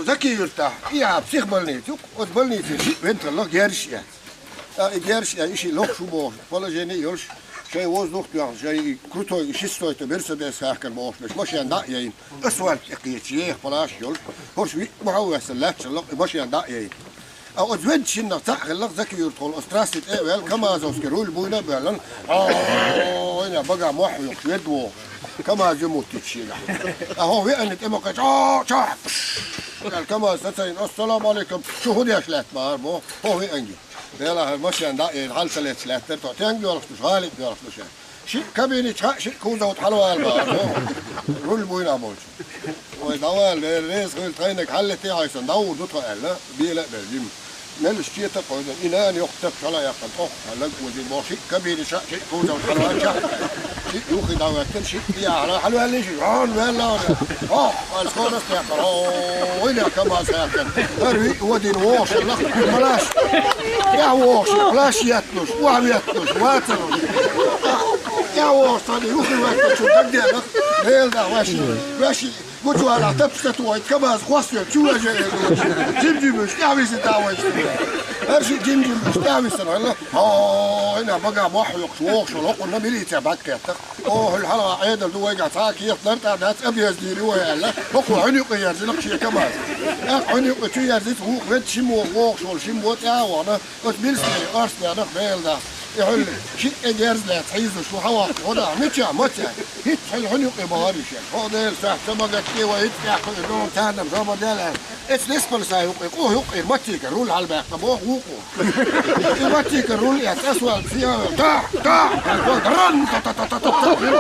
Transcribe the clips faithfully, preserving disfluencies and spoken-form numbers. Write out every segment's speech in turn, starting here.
Закий-Юьртахь, и а психбольница ю, оцу больницин шиъ венталлах герзаш эц. ТӀаккха и герзаш а, и шиъ лохуш ву бохуш, положение а йолуш, шайн воздух а тоьхна, шайн и крутой, и шестой-то Мерседес хаьхкина бохуш, машен дӀа а яйна, асфальт тӀе кхеташ, еха палаш а йолуш, хӀорш виъ бахьа а ваьссина лаьтташ лакха и машен дӀа а яйна. А оцу ведда шиннах цхьаъ хиллакх Закий-Юьртахула, оцу трасси тӀе а ваьлла, КамАЗовски руль буйна а боьллина, ой, багахь мохь а юккъуш, ведда вогӀуш. КамАЗ ю муттуьйтуш шегахь. А хӀокху веана тӀе ма кхеччи, чохь, пш! Аьлла, КамАЗ сацийна, ассаламу алейкум, шу хӀун деш лаьтта бахара боху, хӀокху веанга. Делахь, машен дӀа а яйна, хьала ца леташ лаьттара, тхо тенга боьлхуш ду шу, гӀалин боьлхуш ду шу. Шиъ кабинаш, шиъ кузов тӀе хьалавала бахара боху, руль буйна болчу. Вай, дӀавала, Дела реза хуьлда, тхайниг хьаллетте хьайсана, дӀавур ду тхо аьлла, бела а бела, жима. Меллаша чета а кхойдина, и нана йоккха тапча хьала а яьккхина, тӀоккха лаг озийна боху, шиъ кабинаш, шиъ кузов тӀе хьалаваьлча, шиъ юххе дӀаваьттина, шиъ тӀехьа хьалаваьллий шиъ, жон ваьлла вара. Хьо, ала скорость яьккхина, хьо, вайна КамАЗ хаьхкина. ХӀара виъ вадина вогӀуш хиллакх, плащ, тӀехь вогӀуш, плащ етталуш, охьаветталуш, вацалуш. ТӀехь вогӀуш цхьаьна юххе ветталучун дагадеанарх, Дела дӀа ваьшна, ваьшна. Гучувала тапча ца тухийта, КамАЗ хьоссайо чу вежа а веза. Жим-жимаш тӀаьхьависина вайша. ХӀара шиъ жим-жимаш тӀаьхьависина хилла. Хьо, ина багахь мохь юккъуш вогӀуш волу хӀокхунна милице бӀаьрг кхеттакх. О, хӀуьлла хьалха Ӏедал ду вайгахь, цхьа а кехат лартӀа дац, объезд йийр ю вай аьлла. ХӀокхо хьуьнан юккъе ерзинарх шен КамАЗ. ТӀаккха хьуьнан юккъе чу ерзийта вукху ведда шиммо вогӀуш волу шиммо тӀе а вахана, оцу милицино орца баьхнарх Дела дӀа. И хьуьлла шиъ а герз лаьцна хьийзаш ву, хьан ваккха, хӀун даха, мичахь, мацехь? ХӀинцца хьуьнан юккъе бахара ю шен. Хьо, Дела, сахьт ца магатде вай, хӀинцца тӀехь кхуьур ду, царна жо ма делла аьлла. Эцу леспалсай юккъе, къу юккъера маттигара руль хьалабаьккхина боху вукхо. И маттигара руль эцна асфальт сехьа, тах, тах, ран, та, та, та, та, та, та, та,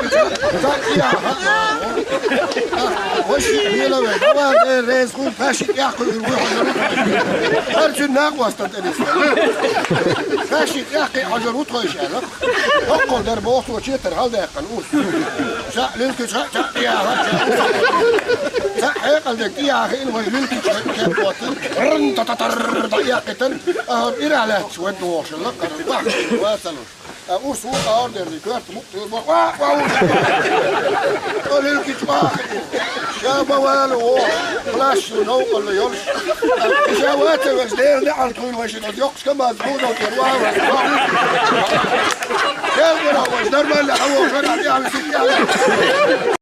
та, та, Вай шиъ вела вай, давай, Дела реза хуьлда, тхаьш шиъ тӀехь кхуьур ву хьажар ву тхойша. ХӀара цуьнан накъостан тӀе нисла. Тхаьш шиъ тӀехь кхиъ хьажар ву тхойша аьлла. ХӀоккхул дара боху цо четар хьалдаьккхина урс. Ша лилкича ха, ша тӀехьа ха, ша хьекъал дерг тӀехьа хиъна вай лилкича ха кхетта. Ран та та тар дӀаэккхитан, а хӀара ирахь лаьтташ вайн дохуш лакхара бахьаш вацалуш. А урс вукху аор дерзий, коьрта мукъ туьйра боху. Ва, ва, ву! О, лилкича ва! Ша ма вала воху, плащ ю новкъалла йолуш. Ша ваца веш, Дела неӀалт хуьлу вай шиъ, оцу йоккхачу КамАЗ бузов тӀера ва, ва! Дела гира вай, нормально, хьан воху, шарахь тӀехьа висит, тӀехьа висит.